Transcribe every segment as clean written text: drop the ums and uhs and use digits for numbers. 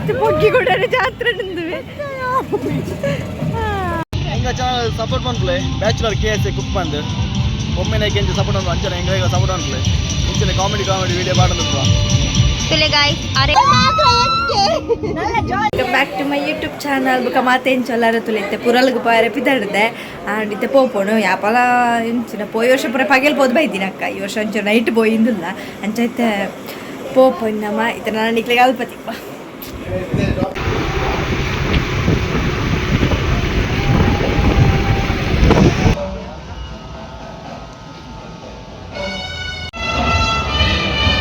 First ಪೊಗ್ಗಿ ಕೂಡ ಜಾತ್ರೆ ನಿಂದುವೆ. ಎಂಗ ಚಾನಲ್ ಸಪೋರ್ಟ್ ಮನ್ಪುಲೆ. Bachelor K S A cook ಬಂದು ಒಮ್ಮೆ ಕೆಂಚ ಸಪೋರ್ಟ್ ಮನ್ಪು, ಅಂಚನೆ ಎಂಗ್ಲೇಗ ಸಪೋರ್ಟ್ ಮನ್ಪುಲೆ. ಇಂಚನೆ ಕಾಮಿಡಿ ಕಾಮಿಡಿ ವಿಡಿಯೋ ಪಾಡೊಂದುಪ್ಪ. ತುಲೆ ಗಾಯ್ಸ್ ಅರೆ. Back to my YouTube channel. ಬುಕ್ಕ ಮಾತೇನು ಚೊಲ್ಲಾರ ತುಲಿತ್ತೆ ಪುರಲ್ಗ್ ಪೋಯರೆ ಪಿದಡ್ದೆ ಆಂಡ್ ಇತ್ತೆ ಪೋಪೋಣು. ಯಾಪಲ ಇಂಚಿನ ಪೋಯಿ ವರ್ಷ ಪೂರ ಪಗೆಲ್ ಪೋದು ಬೈದಿನ ಅಕ್ಕ. ಈ ವರ್ಷ ಒಂಚೂರು ನೈಟ್ ಪೋಯಿಂದಿಲ್ಲ. ಅಂಚ ಇತ್ತೆ ಪೋಪೋ ನಮ್ಮ ಇತ್ತೆ ನಾನು ನಿಕ್ಲೆಗೆ ಅಲ್ಪತಿಪ್ಪ.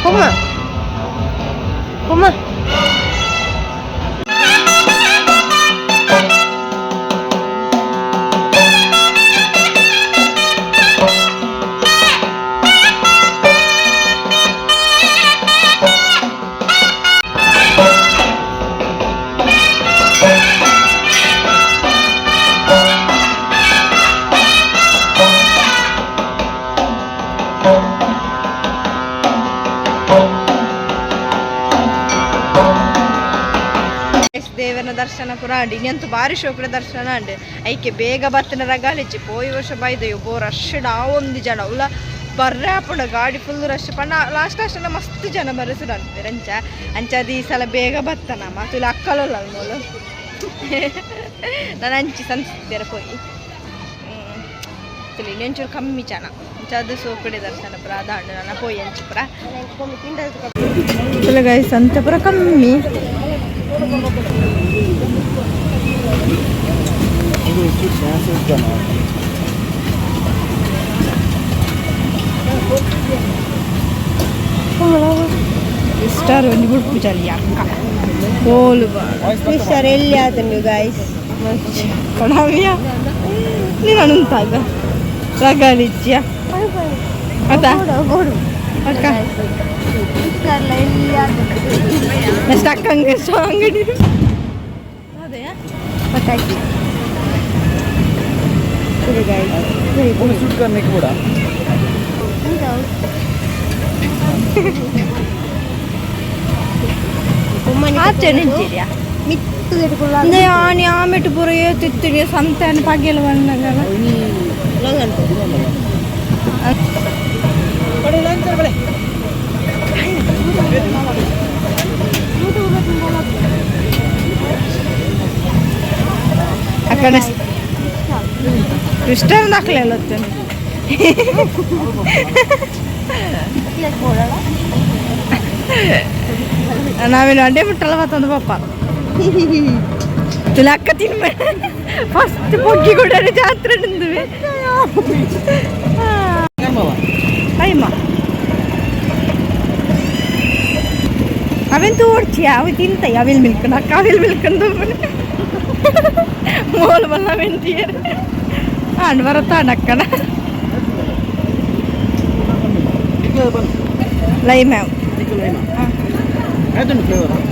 ಕುಮ್ಮ ಕುಮ್ಮ. ದೇವನ ದರ್ಶನ ಪುರ ಅಂಡ್ ಇನ್ನಂತೂ ಬಾರಿ ಶೋಕುನ ದರ್ಶನ ಅಂಡ್. ಐಕೆ ಬೇಗ ಬತ್ತಿನ ರಗಾಲಿಚ್ಚಿ. ಪೋಯಿ ವರ್ಷ ಬೈದೆಯೋ ಬೋ ರಶ್ ಒಂದು ಜನ ಉಲ್ಲ ಬರ್ರೆ ಆಪುಂಡ ಗಾಡಿ ಫುಲ್ ರಶ್ ಪಂಡ. ಲಾಸ್ಟ್ ಲಾಸ್ಟ್ ಎಲ್ಲ ಮಸ್ತ್ ಜನ ಬರಸುಡು ಅನ್ಪೇರು. ಅಂಚ ಅಂಚ ಅದು ಈ ಸಲ ಬೇಗ ಬತ್ತನ ಮಾತುಲ ಅಕ್ಕಲಲ್ಲ ಮೂಲು. ನಾನು ಅಂಚಿ ಸಂತಿದ್ದೇರ ಪೋಯಿ ತುಲಿ ಇನ್ನೊಂಚೂರು ಕಮ್ಮಿ ಜನ. ಅಂಚ ಅದು ಸೋಕುಡೆ ದರ್ಶನ ಪುರ ಅದಾಂಡು. ನನ್ನ ಪೋಯಿ ಅಂಚಿ ಪುರ ತುಲೆ ಗೈಸ್, ಅಂತ ಪುರ ಕಮ್ಮಿ. ಸ್ಟಾರ್ ಒಂದು ಬುಡ್ಪು ಚಲಿ ಅಕ್ಕ ಹೋಲು. ಮಿಸ್ಟರ್ ಎಲ್ಲಿ ಆತಂಡು ಗಾಯ್ಸ್? ಕೊಡವಿಯ ನೀನು ಅನುಂತಾಗ ರಗಾಲಿಚ್ಚಿಯ ಅತ್ತ. ಅಕ್ಕ. ಮಿಸ್ಟರ್ ಎಲ್ಲಿ ಆತಂಡು? ನೆಕ್ಸ್ಟ್ ಅಕ್ಕಂಗೆ ಅಂಗಡಿ ಅದೇ. ಪಟಾಕಿ ತುಲೆ ಗಾಯ್ಸ್. ಶೂಟ್ करने ಕೂಡ. ಆಚೆ ನಿಂತಿದ್ಯಾ? ಮಿತ್ತು. ಆನಿ ಆಮೆಟು ಪೂರ ಏತಿತ್ತಿನಿ ಸಂತಾನ ಪಗೆಲ್ ಬಂದಾಗ. ಅಕ್ಕಡ ಕೃಷ್ಣನ ದಾಖಲೆ ಅಲ್ಲತ್ತೇನೆ. ನಾವೇನು ಅಡ್ಡೆ ಬಿಟ್ಟಲ್ಲ ಮತ್ತೊಂದು ಪಾಪ ತುಲ ಅಕ್ಕ ತಿನ್ಬ. ಫಸ್ಟ್ ಪೊಗ್ಗಿ ಕೂಡ ಜಾತ್ರೆ ನಿಂದುವೆ. ಅಯ್ಯಮ್ಮ, ಅವೆಂತೂ ಓಡ್ಚಿ ಅవి ತಿಂತ ಅವಿಲ್ ಮಿಲ್ಕಂಡು ಅಕ್ಕ. ಅವಿಲ್ ಮಿಲ್ಕಂಡು ಮೋಲ್ ಬಲ್ಲ ಅವೆಂತಿಯರ್ ಆಂಡ್ ಬರತ್ತಾಂಡ ಅಕ್ಕನ ಲೈ ಮ್ಯಾಮ್. ಫ್ಲೇವರ್.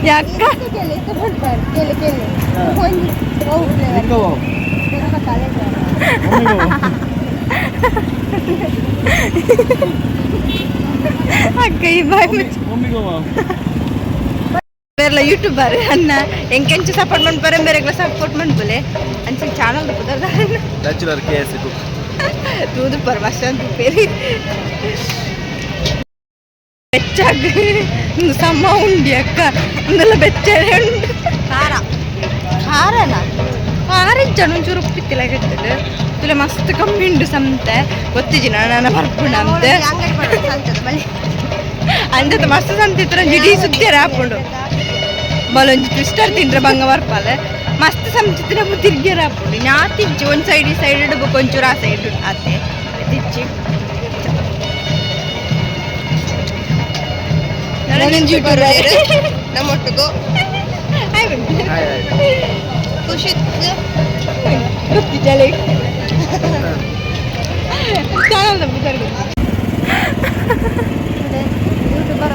ಯಾಕ? ಕೇಳಿ ಕೇಳಿ ಒಂದು ಫ್ಲೇವರ್. ಅಕ್ಕ ಈ ಬಾಯ್ ಬೇರೆಲ್ಲ ಯೂಟ್ಯೂಬರ್ ಅನ್ನ ಎಂಕೆಂಚು ಸಪೋರ್ಟ್ ಮನ್ಪರೆ, ಬೇರೆಗ್ಲ ಸಪೋರ್ಟ್ ಮನ್ಪುಲೆ. ಅಂಚ ಚಾನಲ್ ಪುದರ್? Bachelor K S A cook. ತೂದು ಪರ್ ವರ್ಷ ಅಂತ ಪೇರಿ ಬೆಚ್ಚಾಗ ಸಮ ಉಂಡಿ ಅಕ್ಕ. ಒಂದೆಲ್ಲ ಬೆಚ್ಚರೆ ಉಂಡು. ಖಾರ ಖಾರನ? ಖಾರ ಇಜ್ಜಾಣ, ಒಂಚೂರು ಉಪ್ಪಿತ್ತಿಲ್ಲ ಕಟ್ಟದು. ತುಲೆ ಮಸ್ತ್ ಕಮ್ಮಿ ಉಂಡು ಸಂತೆ. ಗೊತ್ತಿಜ್ಜಿ ನಾನು ಬರ್ಪುಂಡು ಅಂತ. ಅಂಗಡಿ ಬರೋದು ಸಂತದ ಬಳಿ. ಅಂದದ ಮಸ್ತ್ ಸಂತೆ ಇತ್ರ ಇಡೀ ಸುದ್ದಿಯರ ಹಾಪುಂಡು. ಬಲೊಂಜಿ ಟ್ವಿಸ್ಟರ್ ತಿಂದ್ರೆ ಬಂಗ ಬರ್ಪಾಲೆ. ಮಸ್ತ್ ಸಂಚಿತ್ರ ತಿರ್ಗಿಯರ ಹಾಪುಂಡು. ನಾ ತಿಜ್ಜಿ ಒಂದು ಸೈಡ್ ಈ ಸೈಡ್ ಇಡ್ಬೇಕು, ಒಂಚೂರು ಆ ಸೈಡ್ ಆತೆ ತಿಜ್ಜಿ. ನಾನೊಂದು ಯೂಟ್ಯೂಬರ್ ನಮ್ಮೊಟ್ಟಿಗೂ ಖುಷಿ. ಗೊತ್ತಿದ್ದಲೆ ಚಾನಲ್ ನಂಬುತ್ತಾರೆ. ಯೂಟ್ಯೂಬರ್.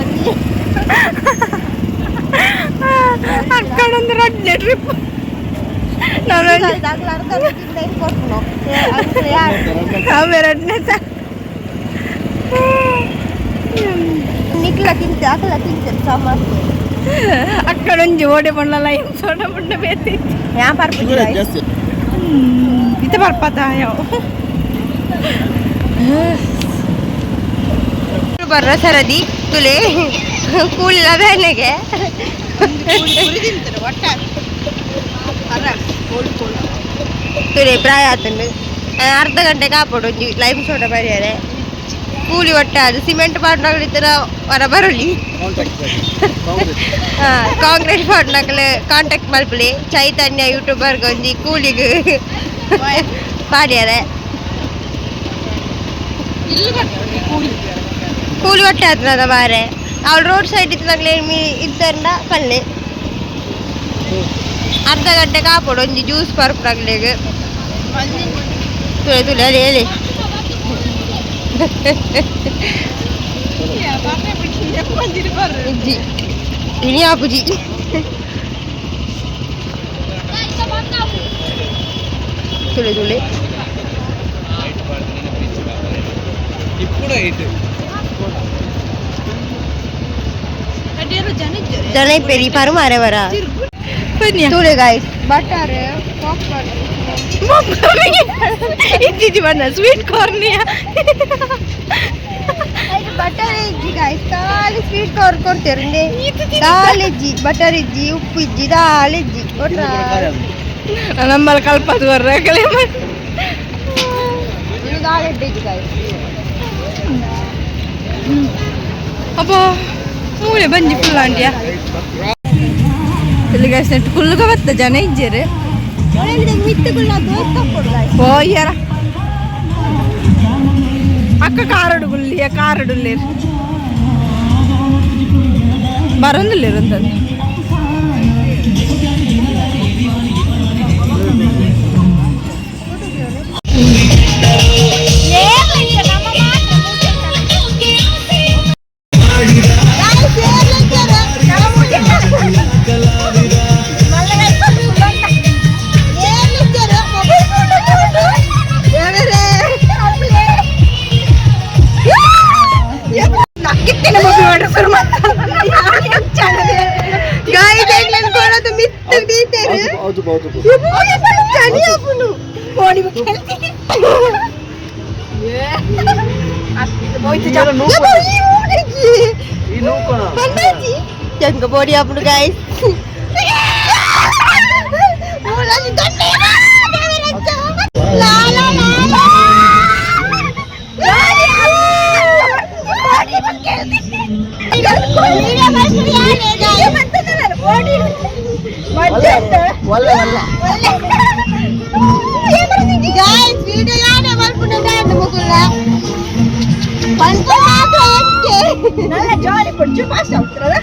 ಅಕ್ಕಡೊಂದು ರಡ್ನೆ ಟ್ರಿಪ್ ನಾನು. ಆಮೇಲೆ ರಡ್ನೆ. ನಿಕ್ಲ ತಿಂತೆ, ಅಕಲ ತಿಂತೆ ಸಾಮಾನು. ಅಕ್ಕಡೊಂಜಿ ಓಡೆ ಪಂಡಲ ಲೈಮ್ ಸೋಡ ಪಂಡ ಬೇತಿ. ಯಾ ಪರ್ಪುಜಿ. ಶುಗರ್ ಜಾಸ್ತಿ. ಇತ್ತೆ ಬರ್ಪದ ಯಾವ. ಬರ್ರ ಸರದಿ ತುಲೆ ಕೂಲಿಲ್ಲ ಬೇನೆಗೆ. ತುಲೆ ಪ್ರಾಯ ಆತಂಡು ಅರ್ಧ ಗಂಟೆ ಕಾಪಡು ಒಂಜಿ ಲೈಮ್ ಸೋಡ ಬರ್ಯಾರೆ ಕೂಲಿ ಒಟ್ಟ ಅದು ಸಿಮೆಂಟ್ ಪಾಡ್ನಾಗಲಿ ಹೊರ ಬರಲಿ. ಕಾಂಟ್ಯಾಕ್ಟ್. ಕಾಂಕ್ರೀಟ್ ಪಾಡ್ನಕಲೆ ಕಾಂಟ್ಯಾಕ್ಟ್ ಮಲ್ಪಲಿ. ಚೈತನ್ಯ ಯೂಟ್ಯೂಬರ್ ಒಂಜಿ ಕೂಲಿಗ್ ಪಾಡ್ಯಾರೆ. ಕೂಲಿ ಒಟ್ಟೆ ಆತದ ಬಾರೆ. ಅವಳು ರೋಡ್ ಸೈಡ್ ಇತ್ತನಾಗ್ಲೆ ಮೀ ಇತ್ತಂಡ ಪಲ್ಲೆ ಅರ್ಧ ಗಂಟೆ ಕಾಪಡು ಒಂಜಿ ಜ್ಯೂಸ್ ಪರ್ಪುನಾಗ್ಲೆಗ್. ತುಲೆ ತುಲೆ ಅಲ್ಲಿ ಹೇಳಿ. ಇಜ್ಜಿ ಇನಿ ಆಪುಜಿ. ತುಲೆ ತುಲೆ. ಜನ ಪೆರಿ ಪರು ಮಾರೆ ಬರ. ತುಲೆ ಗಾಯ್ಸ್, ಬಟರ್ ಪಾಪ್ಕಾರ್ನ್. ಇಜ್ಜಿ ಬಣ್ಣ ಸ್ವೀಟ್ ಕಾರ್ನಿಯ. ಬಟರ್ ಇಜ್ಜಿ ಗಾಯ್ಸ್, ಖಾಲಿ ಸ್ವೀಟ್ ಕಾರ್ನ್ ಕೊಡ್ತೇವೆ. ದಾಲ್ ಇಜ್ಜಿ, ಬಟರ್ ಇಜ್ಜಿ, ಉಪ್ಪು ಇಜ್ಜಿ, ದಾಲ್ ಇಜ್ಜಿ ಕೊಟ್ರ. ನಮ್ಮಲ್ಲಿ ಕಲ್ಪದು ಬರ್ರ ಕಲೆ. ಇದು ದಾಲ್ ಇಜ್ಜಿ ಗಾಯ್ಸ್. ಅಬ್ಬಾ, ಮೂಲೆ ಬಂಜಿ ಫುಲ್ ಆಂಡಿಯ. ಇಲ್ಲಿಗೆ ನೆಟ್ ಕುಲ್ಲುಗ ಬತ್ತ ಜನ ಇಜ್ಜೇರು. ಮಿತ್ತುಗುಳ್ನ ದೋಸ್ತ ಕೊಡು ಗಾಯ್ಸ್. ಪೋಯ್ಯಾರ ಅಕ್ಕ ಕಾರಡು ಗುಲ್ಲಿಯ ಕಾರಡುಲ್ಲೇರು ಬರೊಂದಿಲ್ಲೇರು ಅಂತಂದು. ಮಿತ್ತು ದೀತೇರು. ಹೌದು ಹೌದು. ಚಳಿ ಆಪುಂಡು. ಈ ನೂಕೋಣ. ಜಂಗ ಬಾಡಿ ಆಪುಂಡು ಗಾಯ್ಸ್. ಒಳ್ಳೆ ಅಲ್ಲ. ಗಾಯ್ಸ್, ವಿಡಿಯೋ ಯಾನೆ ಮಲ್ಪುಂಡ ಮುಗುಲ್ಲ ಪಂಪ ಮಾತ್ರ ಎಕ್ಕೆ. നല്ല ಜಾಲಿ ಪೊಡ್ಚು ಫಾಸ್ಟ್ ಆಗ್ತದ.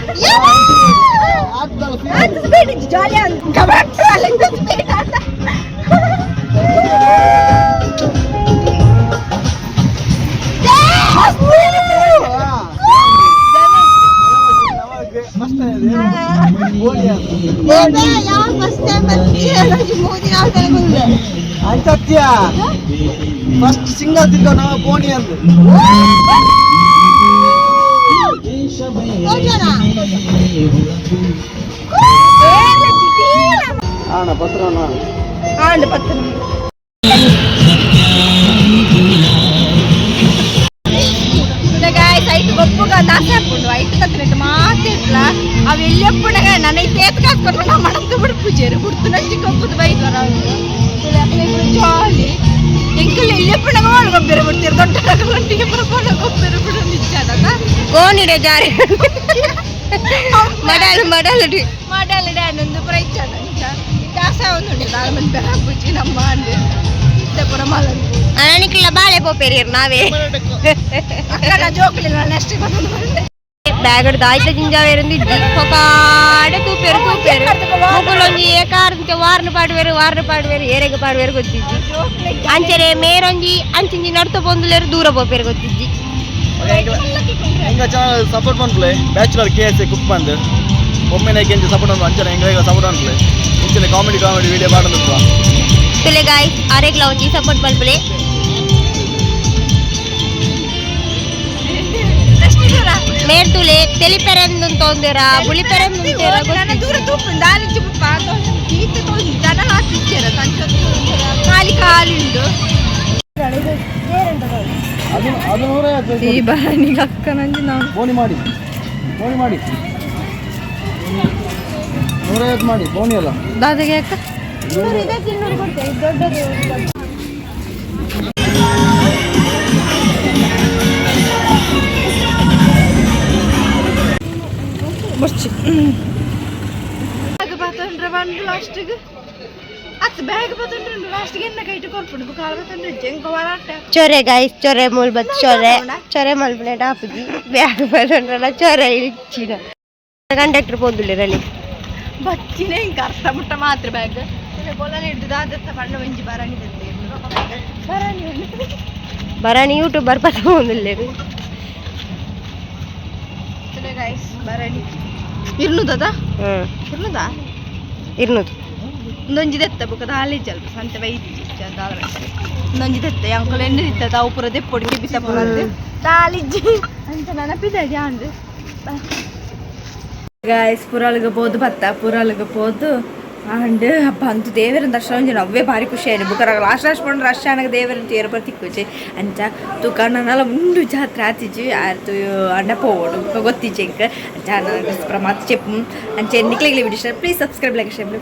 ಸ್ಪೀಡ್ ಜಾಲಿ ಅಂತ ಸ್ಪೀಡ್ ಅಂತ. ಫಸ್ಟ್ ಯಾವ ಫಸ್ಟ್ ಟೈಮ್ ಮೋದಿ ನಾವು. ಅಂಚತ್ಯ ಫಸ್ಟ್ ಸಿಂಗಲ್ ತಿರ್ಗ ನಾವು ಪೋಣಿ ಅಂದು. ಆಣ ಪತ್ರಣ. ಆಂಡ್ ಪತ್ತು. ಗಾಯ್ಸ್, ಐಟ್ ಗೊಪ್ಪುಗ ದಾಸ ಹಾಕೊಂಡು ಐಟ್ ತತ್ತಿನಟ್ಟು ಮಾತಿಟ್ಲ ಅವು ಎಲ್ಲಿ ಒಪ್ಪುಣಗ ನನ್ನ ತೇತ್ ಕಾಸ್ಕೊಂಡು ನಮ್ಮ ಮಣಂತ ಬಿಡ್ಪುಜೇರು ಬಿಡ್ತು ನಂಜಿ ಕೊಪ್ಪುದು ಬೈದು ಜಾಲಿ. ಎಂಕಲ್ ಎಲ್ಲಿ ಒಪ್ಪುಣಗ ಒಳಗೆ ಗೊಬ್ಬರ ಬಿಡ್ತೀರ ದೊಡ್ಡ ರಗಲೊಟ್ಟಿಗೆ ಬರಬೋಣ ಗೊಬ್ಬರ ಬಿಡು ನಿಜ್ಜಾದ. ಕೋನಿಡೆ ಜಾರಿ ಮಡಲ್ ಮಡಲ್. ಮಾಡಲ್ಲ ಡ್ಯಾನೊಂದು ಪುರ ಇಚ್ಚಾಡ ಅಂಚ ದಾಸ ಒಂದು ದಾಳ ಮಂದಿ ಬೆರಾಪುಜಿ ನಮ್ಮ ಅಂದೆ ಇತ್ತ ಪುರ ಮಲಂದು. ಅನನಿಕ್ಲ ಬಾಳೆ ಪೋಪೇರಿಯರ್ ನಾವೇ. ಅಕ್ಕನ ಜೋಕಲಿಲ್ಲ ನೆಕ್ಸ್ಟ್ ಬಂದು ಬಂದೆ. ಬ್ಯಾಗ್ ದಾಯ್ತ ಜಿಂಜಾವೇರಂದು ಇಜ್ಜಿ ಪೊಕಾಡೆ ತೂಪೇರು ತೂಪೇರು ಮುಕುಲೊಂಜಿ ಏಕಾರಂಚ ವಾರ್ನ ಪಾಡುವೇರು ವಾರ್ನ ಪಾಡುವೇರು ಏರೆಗ್ ಪಾಡುವೇರು ಗೊತ್ತಿಜ್ಜಿ. ಅಂಚನೆ ಮೇರೊಂಜಿ ಅಂಚಿಂಜಿ ನಡ್ತ ಪೊಂದುಲೇರು ದೂರ ಪೋಪೇರು ಗೊತ್ತಿಜ್ಜಿ. ಎಂಗ ಚಾನಲ್ ಸಪೋರ್ಟ್ ಮನ್ಪುಲೆ. Bachelor K S A cook ಬಂದು ಒಮ್ಮೆ ಎಂಚ ಸಪೋರ್ಟ್ ಮನ್ಪು ಅಂಚನೆ ಎಂಗ ಸಪೋರ್ಟ್ ಮನ್ಪುಲೆ. ಇಂಚನೆ ಕಾಮಿಡಿ ಕಾಮಿಡಿ ವಿಡಿಯೋ ಪಾಡೊಂದು. ತುಲೆ ಗಾಯ್ಸ್, ಅರೆಗ್ಲ ಒಂಜಿ ಸಪೋರ್ಟ್ ಮಲ್ಪುಲೆ. ನೆಕ್ಸ್ಟ್. ಮೇರ್ತುಲೆ ತೆಲಿಪೆರೆಂದು ತೋಂದಿರ ಬುಳಿಪೆರೆಂದು ನನ್ನ ದೂರ ತೂಪು ದಾಲಿಂಚಿ ಈತ ತೋಜಿ ದನ ಹಾಕಿಚ್ಚಾರ ತಂಚ ಖಾಲಿ ಖಾಲಿ ಉಂಡು. ಅದು ಅದು 150. ಈ ಬರಣಿಗೆ ಅಕ್ಕನಂಜಿ ನಾವು ಬೋನಿ ಮಾಡಿ, ಬೋನಿ ಮಾಡಿ, 150 ಮಾಡಿ ಬೋನಿ ಅಲ್ಲ. ದಾದಾಗೆ ಅಕ್ಕ. ಮುಚ್ಚಿ ಬ್ಯಾಗ್ ಬತ್ತಂಡ್ರೆ ಬಂದು ಲಾಸ್ಟಿಗೆ ಅತ್ತು ಬ್ಯಾಗ್ ಬತ್ತಂಡ್ರೆ ಲಾಸ್ಟಿಗೆ ಎನ್ನ ಕೈಟ್ ಕೊರ್ಪುಂಡು ಕಾಲು ಬತ್ತಂಡ್ರೆ ಜಂಕ ವರಾಟ. ಚೊರೆ ಗಾಯ್ಸ್, ಚೊರೆ ಮೂಲ್ ಬತ್ ಚೊರೆ ಚೊರೆ ಮಲ್ಪುನೆ ಟಾಪುಜಿ ಬ್ಯಾಗ್ ಬರೋಣ ಚೊರೆ ಇಚ್ಚಿನ ಕಂಡಕ್ಟರ್ ಪೋಂದುಲ್ಲೆರಲ್ಲಿ. ಬಚ್ಚಿನ ಇಂಕ ಅರ್ಥ ಮುಟ್ಟ ಮಾತ್ರ ಬ್ಯಾಗ್ ಬೊಲನೆ ಹಿಡ್ದು ದಾದತ್ತ ಬಣ್ಣ ಒಂಜಿ ಬರಣಿ ತಂದೆ ಬರಣಿ. ಬರಾಣಿ ಯೂಟ್ಯೂಬರ್ ಪತ್ತ ಪೋಂದುಲ್ಲೆರ್. ಗೈಸ್, ಬರಣಿ ಇರ್ನುದದ. ಹ್ಮ್. ಇರ್ನುದಾ? ಇರ್ನೂರು. ಒಂದೊಂಜಿ ದೆತ್ತ ಬೊಕ ದಾಲೆ ಜಲ್ಪ ಸಂತೆ ಬೈದಿ ದಾಲ ಒಂದೊಂಜಿ ದೆತ್ತ ಅಂಕಲ್ ಎಣ್ಣೆ ದಿತ್ತ ತಾವು ಪೂರ ದೆಪ್ಪೊಡು ಕಿಬಿತ ಪೂರ ದಾಲಿಜ್ಜಿ ಅಂಚ ನೆನಪಿದೆ ಅಂದು. ಗಾಯ್ಸ್, ಪುರಾಲ್ಗೆ ಪೋದು ಬತ್ತ ಪುರಾಲ್ಗೆ ಪೋದು ಅಂಡ್ ಬಂತು. ದೇವರ ದರ್ಶನ ಒಂಜಿ ಅವೇ ಭಾರಿ ಖುಷಿ ಆಯ್ತು. ಬುಕರಾಗ ಲಾಸ್ಟ್ ಲಾಸ್ಟ್ ಪಂಡ ರಶ್ ಆನಗ ದೇವರನ್ ತೇರ್ ಬರ್ ತಿಕ್ಕುಜಿ. ಅಂಚ ತುಕಣ್ಣನಲ ಉಂಡು ಜಾತ್ರೆ ಆತಿಜಿ ಆಯ್ತು ಅಣ್ಣ ಪೋವಡು ಬೊಕ ಗೊತ್ತಿಜ್ಜಿ ಎಂಕ್. ಅಂಚ ಪ್ರಮಾತ್ ಚೆಪ್ಪು. ಅಂಚ ನಿಕ್ಲೆಗ್ಲೆ video please subscribe, like, share.